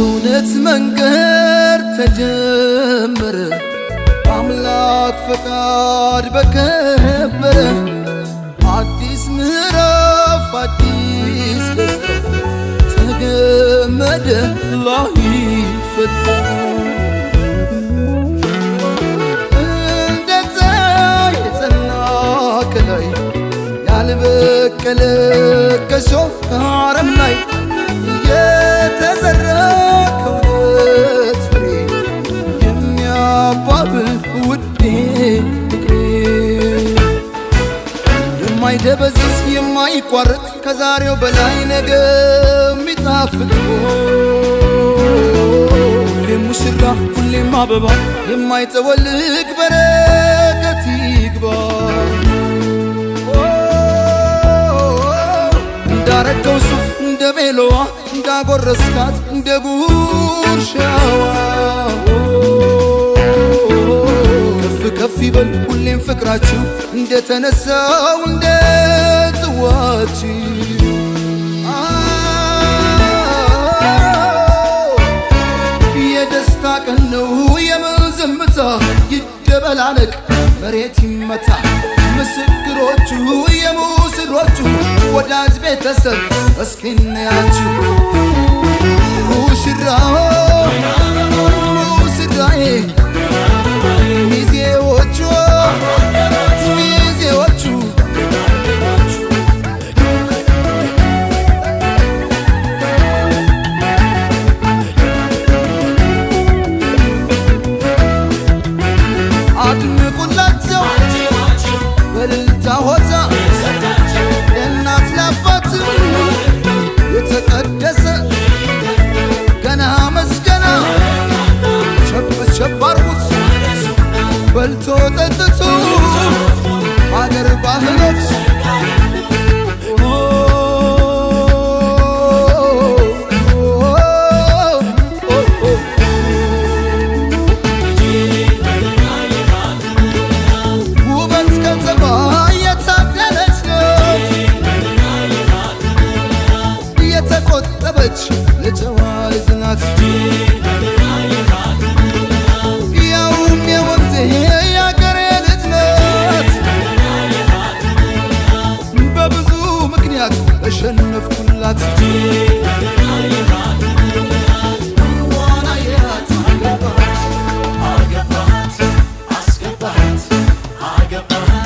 እውነት መንገድ ተጀመረ፣ በአምላክ ፈቃድ በከበረ አዲስ ምዕራፍ፣ አዲስ ደስታ ተገመደ ላይፈታ። እንደ ፀሐይ የጸና፣ ከላይ ያልበቀለ፣ ከሾህ አረም ላይ የተዘራ፣ ከእውነት ፍሬ የሚያባብል ውዴ ፍቅሬ፣ የማይደበዝዝ፣ የማይቋረጥ፣ ከዛሬው በላይ ነገ የሚጣፍጥ፣ ሁሌም ሙሽራ፣ ሁሌም አበባ፣ የማይጠወልግ በረከት ይግባ። እንዳረከው ሱፍ፣ እንደ ቤሎዋ፣ እንዳጎረስካት እንደ ጉርሻዋ፣ ከፍ ከፍ ይበል ሁሌም ፍቅራችሁ እንደተነሳው እንደ ጽዋችሁ። የደስታ ቀን ነው፣ የምን ዝምታ? ይደበላለቅ፣ መሬት ይመታ። ምስክሮቹ የሙሽሮቹ ወዳጅ ቤተሰብ እስኪ እንያችሁ። ሙሽራው፣ ሙሽራዬ፣ ሚዜዎቹ፣ ሚዜዎቹ። አድምቁላቸው በእልልታ ሆታ፣ ለእናት ለአባት የተቀደሰ፣ ገና መስገና። ቸብ ቸብ አርጉት በልቶ ጠጥቶ አገር ባህሎች። ውበት ከተማ የታደለች ናት፣ የተቆጠበች የጨዋ ልጅ ናት። ያውም የወንዜ የአገሬ ልጅ ናት። በብዙ ምክንያት ተሸነፍኩላት። እንኳን አየሃት አገባት፣ አገባት፣ አስገባት፣ አገባት።